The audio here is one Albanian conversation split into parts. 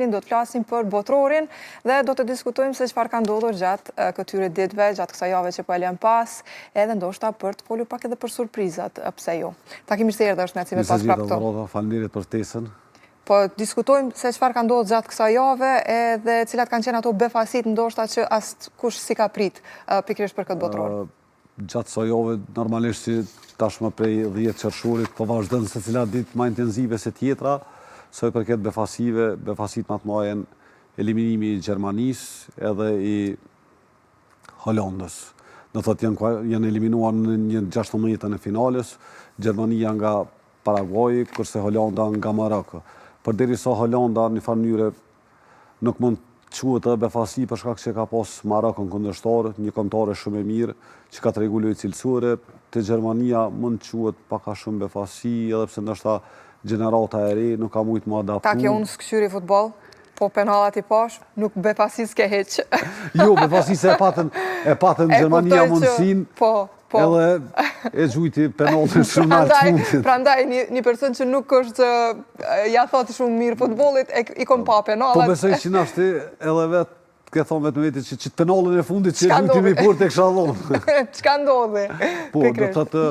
Do të flasim për botërorin dhe do të diskutojmë se çfarë ka ndodhur gjatë këtyre ditëve, gjatë kësaj jave që po e lëmë pas, edhe ndoshta për të folur pak edhe për surprizat, pse jo. Takim mirë se erdhe, është kënaqësi me pas prapë këtu. Mirë faleminderit për ftesën. Po diskutojmë se çfarë ka ndodhur gjatë kësaj jave edhe cilat kanë qenë ato befasitë ndoshta që askush s'i ka prit pikërisht për këtë botëror. Gjatë kësaj jave, normalisht si tashmë prej 10 qershorit, po vazhdon secila ditë ma intenzive se tjetra, sa i përket befasive, befasitë ma të mëdha janë eliminimi i Gjermanisë edhe i Holandës. Do thotë janë janë eliminuar në një 16 e finales, Gjermania nga Paraguaji, kurse Holanda nga Maroko. Përderisa Holanda në një farë mënyre Nuk mund të quhet edhe befasi për shkak që ka pas Marokon kundërshtar, një kombëtare shumë e mirë, që ka tregu lojë cilësore. Te Gjermania mund të quhet pak a shumë befasi, edhe pse ndoshta gjenerata e re nuk ka mujt m'u adaptu. Tak jo, unë s'kqyri futboll, po penallat i pash, nuk befasi s'ke hiç. Jo, befasi se e patën, e patën Gjermania mundësinë. Po. Po. Edhe e gjujti penallin shumë nalt fundit. Prandaj, një, një person që nuk është, ja thotë shumë mirë futbollit, e, i kom pa penallat. Po besoj që nashti edhe vetë, ke thonë vetë me veti që që penallin e fundit që e gjujti mi portë e kisha dhonë. Çka ndodhi? Po, do të thotë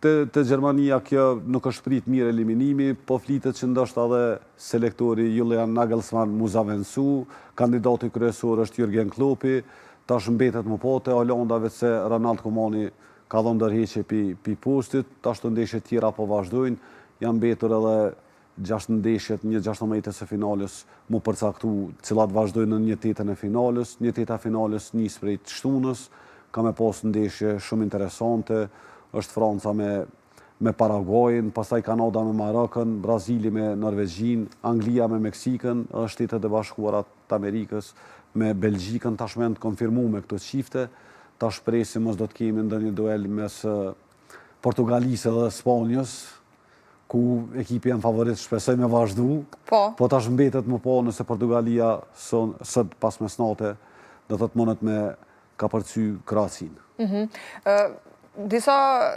te, te Gjermania kjo nuk është prit mirë eliminimi, po flitet që ndoshta edhe selektori Julian Nagelsmann mu zavensu, kandidati kryesor është Jurgen Kloppi, Tash mbetet mu pa te Holanda veçse Ronald Koemani ka dhënë dorëheqje pi pi postit, tash këto ndeshjet tjera po vazhdojnë, janë mbetur edhe gjashtë ndeshjet një gjashtëmbëdhjetës së finales mu përcaktu cilat vazhdojnë në një tetën e finales, një teta e finales nis prej të shtunës, ka me pas ndeshje shumë interesante, është Franca me me Paraguajin, pastaj Kanada me Marokën, Brazili me Norvegjinë, Anglia me Meksikën dhe Shtetet e Bashkuara të Amerikës me Belgjikën tashmë janë të konfirmume këto çifte, tash presim mos do të kemi ndonjë duel mes Portugalisë dhe Spanjës, ku ekipi janë favorit, shpresoj me vazhdu, po, po tash mbetet me pa nëse Portugalia son, sot pas mesnate do të të mundet me kapërcy Kroacinë. Mm -hmm. Disa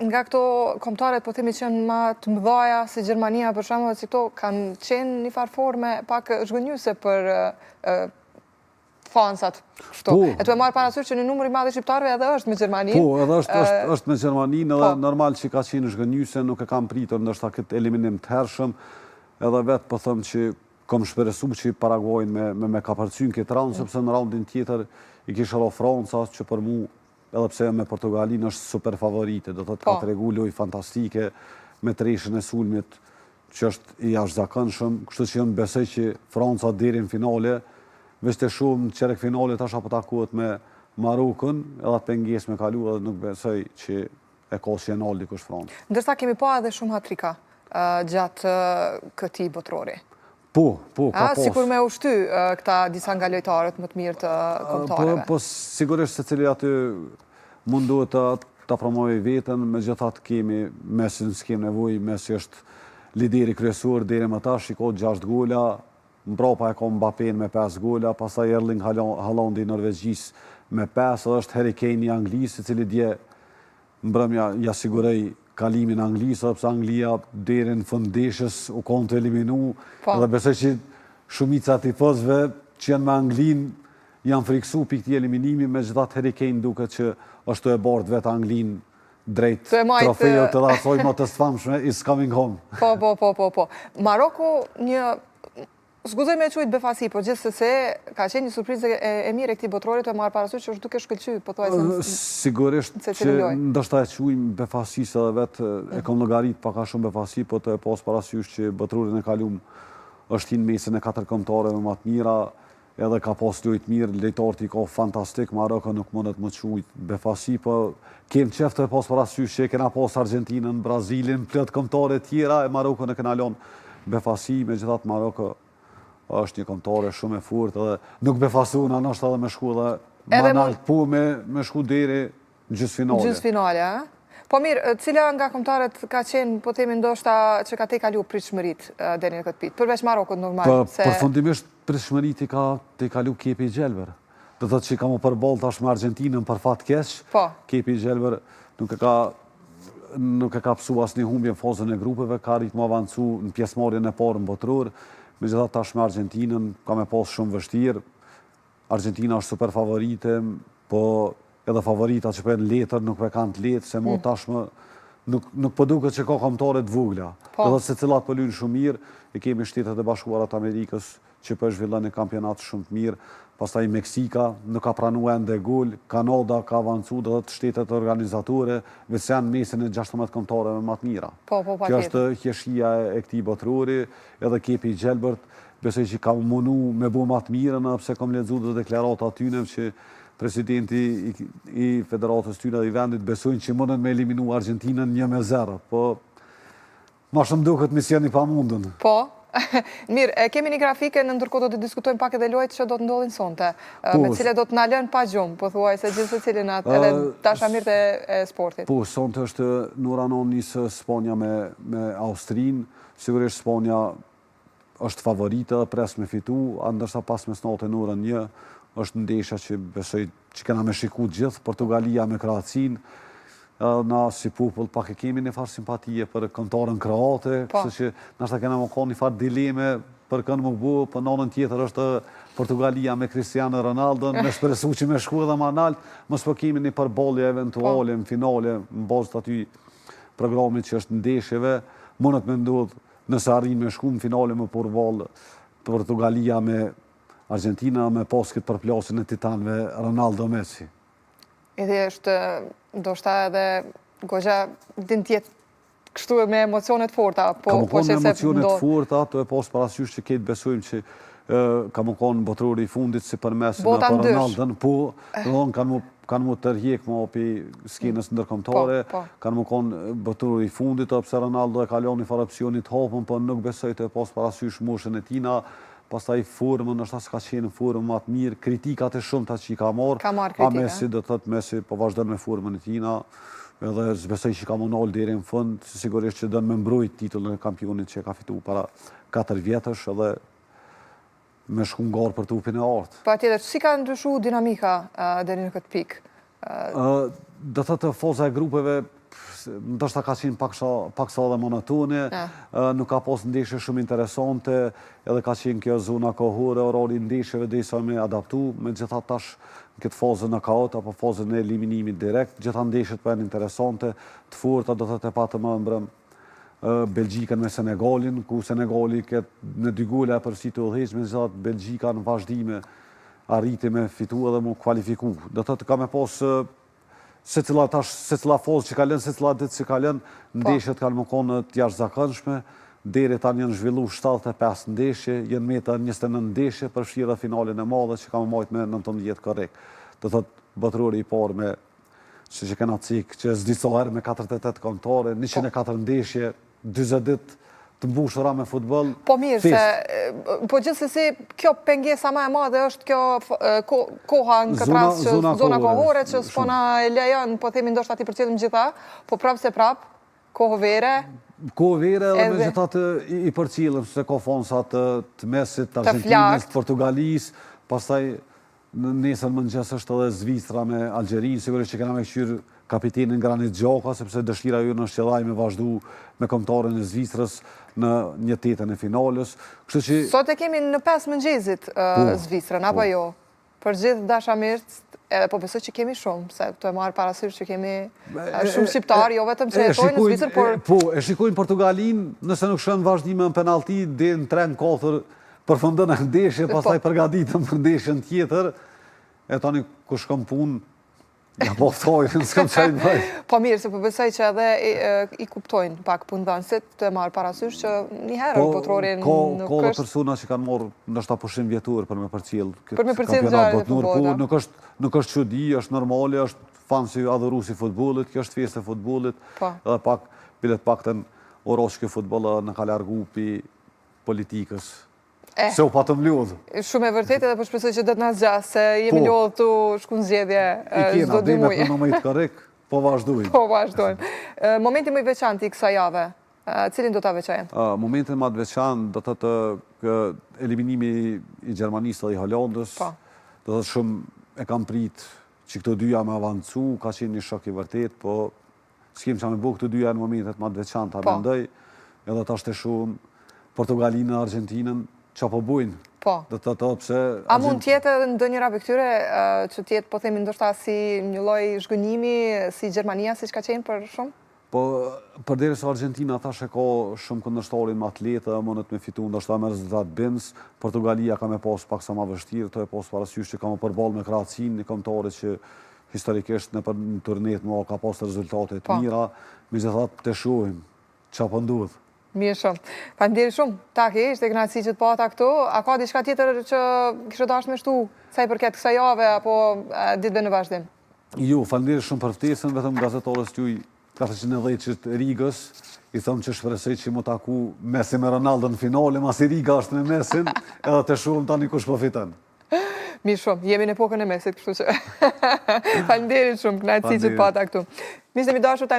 nga këto kombëtaret, po themi që janë ma të mëdhaja, si Gjermania për shembull, si këto kanë qenë një farë forme pak zhgënjyese për fansat kështu. Po. E tu e marrë parasysh që një numër i madh i shqiptarëve edhe është me Gjermaninë. Po, edhe është, është, është me Gjermaninë edhe po. normal që ka qenë zhgënjyese, nuk e kam pritur ndoshta këtë eliminim të hershëm, edhe vetë po them që Kom shpresu që Paraguajin me, me, me kapërcy në këtë raund, sepse në raundin tjetër i kish ra Franca, që për mu, edhe pse me Portugalin është super favorite, do të thotë ka po. tregu lojë fantastike me treshen e sulmit që është i jashtëzakonshëm, kështu që unë besoj që Franca deri në finale, veç të shumë në çerek finale tash apo takohet me Marokën, edhe atë pengesë me kalu edhe nuk besoj që e ka si e nalë dikush Francën. Ndërsa kemi pa edhe shumë hatrika gjatë këtij botërori. Po, po, ka pas. Sikur me u shty këta disa nga lojtarët më të mirë të kombëtareve. Po, po, sigurisht secili aty mundohet të ta promovoj veten, megjithatë kemi Messin s'kem nevojë, Messi është lideri kryesor deri më tash, i ka 6 gola, mbrapa e ka Mbappé me 5 gola, pastaj Erling Haaland i Norvegjisë me 5, edhe është Harry Kane i Anglisë, i cili dje mbrëmja ja siguroi kalimin Anglisë, edhe pse Anglia deri në fund ndeshjes u konë të eliminu, po. edhe besoj që shumica e tifozëve që janë me Anglinë janë frikësu pi këtij eliminimi, megjithatë Harry Kane duket që është tu e bartë vetë Anglinë drejt trofeut edhe asaj më të famshme, is coming home. Po, po, po, po, po. Maroku një S'guxoj me e quajt befasi, po gjithsesi ka qenë një surprizë e, e mirë e këtij botërori tu e marrë parasysh që është duke shkëlqy pothuajse në Sigurisht që ndoshta e quajmë befasi se edhe vetë e kom llogarit pak a shumë befasi, po tu e pas parasysh që botërorin e kalum është hi në mesin e katër kombëtareve më të mira, edhe ka pas lojë të mirë, lojtarët i ka fantastik, Maroko nuk mundet me qujt befasi, po kem qef tu e pas parasysh që e kena pas Argentinën, Brazilin, plot kombëtare tjera, e Marokon e kena lon befasi, megjithatë Maroko është një kombëtare shumë e fortë edhe nuk befasona ndoshta edhe me shku edhe ma nalt, po me, me shku deri në gjysmëfinale. Gjysmëfinale, a? Po mirë, cila nga kombëtaret ka qenë, po themi ndoshta që ka tejkalu pritshmëritë deri në këtë pikë, përveç Marokut normal, po, se... Përfundimisht pritshmëritë i ka tejkalu Kepi i Gjelbër. Do thotë që ka mu përball tash me Argentinën për fat keq. Po. Kepi i Gjelbër nuk e ka nuk e ka pësu asnjë humbje në fazën e grupeve, ka arrit mu avancu në pjesëmarrjen e parë në botëror. Megjithatë tash me Argjentinën ka me pas shumë vështirë. Argjentina është super favorite, po edhe favorita që po jenë letër nuk po e kanë të lehtë, se mo mm. tashmë nuk, nuk po duket që ka kombëtare të vogla. Po. Edhe secilat po lujnë shumë mirë, i kemi Shtetet e Bashkuara të Amerikës që po e zhvillon një kampionat shumë të mirë, pastaj Meksika nuk ka pranu ende gol, Kanada ka avancu do të shtetet organizatore, veç janë në mesin e 16 kombëtareve më të mira. Po, po, Kjo është hijeshia e këtij botërori, edhe ekipi i gjelbërt, besoj që ka munu me bo ma të mirën, edhe pse kom lexu dhe deklarata tyne që presidenti i, i federatës tyne dhe i vendit besojnë që mundën me eliminu Argentinën 1-0, po ma shumë duket mision i pamundun. Po, mirë, e kemi një grafike, në ndërkohë do të diskutojmë pak edhe lojët që do të ndodhin sonte, po, me cile do të na lënë pa gjumë, po thuaj se gjithsecilin atë, edhe dashamirët e, e sportit. Po, sonte është në ora 9 nisë Spanja me, me Austrinë, sigurisht Spanja është favorite dhe pres me fitu, a ndërsa pas mesnate në orën 1 është ndeshja që besoj që kena me shiku gjithë, Portugalia me Kroacinë, edhe na si popull pak e kemi një farë simpatie për kombëtaren kroate, po. kështu që ndoshta kena me konë një farë dileme për kënë më bu, po në anën tjetër është Portugalia me Cristiano Ronaldo, me shpresu që me shku edhe ma nalt, mos po kemi një përballje eventuale po. në finale, në bazë të aty programit që është ndeshjeve, mundet me ndodhë nëse arrin me shku në finale me përballë Portugalia me Argentina me pas këtë përplasjen e titanëve Ronaldo Messi. Edhe është, ndoshta edhe goxha din të jetë kështu me emocione të forta, po, ka po që se emocione të forta, të e pas parasysh që këtë besojmë që ka me konë botërori i fundit si për Messi në për Ronaldon, po, do thonë kanë mu kanë mu tërhjek më pi skenës ndërkombëtare, po, po. kanë me konë botërori i fundit, edhe pse Ronaldo e ka lënë një farë opsioni të hapun, po nuk besoj të e pas parasysh moshën e tina, pastaj formën, ndoshta s'ka qenë në formë më të mirë, kritikat e shumta që i ka marrë, ka marrë kritika. A Messi do të thotë Messi po vazhdon me formën e tina, edhe s'besoj që ka m'u nalë deri në fund, sigurisht që don me mbrojt titullin e kampionit që e ka fitu para 4 vjetësh, edhe me shku në garë për topin e artë. Patjetër, si ka ndryshu dinamika deri në këtë pikë? Do të thotë faza e grupeve, ndoshta ka qenë pak sa, pak sa edhe monotone, nuk ka pas ndeshje shumë interesante, edhe ka qenë kjo zona kohore, orari i ndeshjeve derisa me adaptu, megjithatë tash në këtë fazë knockout apo fazën e eliminimit direkt, gjitha ndeshjet po janë interesante, të forta, do të thotë e patëm edhe mbrëm Belgjikën me Senegalin, ku Senegali këtë në dy gola e përsi të udhëheq, megjithatë Belgjika në vazhdime arriti me fitu edhe mu kvalifiku. Do të thotë ka me pas secila tash, secila fazë që kalon, secila ditë që kalon, po. ndeshjet kanë me konë të jashtëzakonshme, deri tani janë zhvillu 75 ndeshje, janë meta 29 ndeshje, përfshirë finalen e madhe që ka me majtë me 19 korrik. Do të thotë botërori i parë me Që që kena cik, që s'di sa herë me 48 kombëtare, 104 ndeshje, 40 ditë të mbushura me futboll. Po mirë, se, po gjithsesi, kjo pengesa ma e madhe është kjo koha në këtë rast që zona kohore që s'po na lejon, po themi ndoshta t'i përcjellim gjitha, po prapë se prapë, kohë vere. Kohë vere edhe megjithatë i përcjellim, se ka fansa të, të Messit, të Argentinës, të Portugalisë, pastaj Nesër në mëngjes është edhe Zvicra me Algjerinë, sigurisht që kena me kqyr kapitenin Granit Xhaka, sepse dëshira jonë është që edhe ai me vazhdu me kombëtaren e Zvicrës në një tetën e finales. Kështu që Sot e kemi në 5 mëngjesit po, Zvicrën, apo po. jo? Për gjithë dashamirët, edhe po besoj që kemi shumë, se të e marrë parasysh që kemi shumë shqiptarë, jo vetëm që jetojnë në Zvicër, por... Po, e shikojnë Portugalinë, nëse nuk shkon vazhdime në penalti, deri në 3 në 4 Përfundon ajo ndeshje, po. pastaj përgatitëm për ndeshjen tjetër, e tani ku shkon punë, ja po thoj, s'kam çka i bëj. Po mirë, se po besoj që edhe i kuptojnë pak punëdhënësit, të e marrë parasysh që një herë po, botërorin nuk është... Ka persona që kanë marrë ndoshta pushim vjetor për me përcjell këtë për me përcjell kampionat botëror, po nuk është, nuk është çudi, është normale, është fansi adhurues i futbollit, kjo është festë e futbollit, po. edhe pak, bile të paktën, orosh ky futboll na ka largu pi politikës. Eh, se u patëm lodhë. Shumë e vërtetë edhe po shpresoj që do të na zgjasë, se jemi po. lodhë tu shku në zgjedhje çdo dy muaj. I kena, dhe me 19 korrik, po vazhdojmë. Po vazhdojmë. Momenti më i veçantë i kësaj jave, cilin do ta veçojmë? Momentin më të veçantë do të thotë eliminimi i Gjermanisë dhe i Holandës. Po. Do të thotë shumë e kam prit që këto dyja me avancu, ka qenë një shok i vërtetë, po S'kem ça me bo, këto dyja janë momentet ma të veçanta, po. mendoj. Edhe tash të shohim Portugalinë dhe Argjentinën. Ça po bujnë. Po. Do të thotë pse... A mund të jetë edhe ndonjëra prej këtyre që të jetë, po themi, ndoshta si një lloj zhgënjimi, si Gjermania, siç ka qenë për shumë? Po, përderisa Argentina tash e ka shumë kundërshtarin ma të lehtë dhe mundet me fitu ndoshta me rezultat bindës, Portugalia ka me pas paksa ma vështirë, tu e pas parasysh që ka me përballë me Kroacinë, një kombëtare që historikisht nëpër në turnet më ka pas rezultate të po. mira, megjithatë të shohim ça po ndodh. Mirë shumë. Faleminderit shumë. Taki, ishte kënaqësi që të pata këtu. A ka diçka tjetër që kishe dashur me shtu sa i përket kësaj jave apo ditëve në vazhdim? Jo, faleminderit shumë për ftesën, vetëm gazetarës tuj 410 që të Rigës, i thom që shpresoj që m'u taku Messi me Ronaldo në finale, masi Riga është me Messin, edhe të shohim tani kush po fiton. Mirë shumë, jemi në epokën e Messit, kështu që. Faleminderit shumë, kënaqësi që të pata këtu. Miq të dashur tani.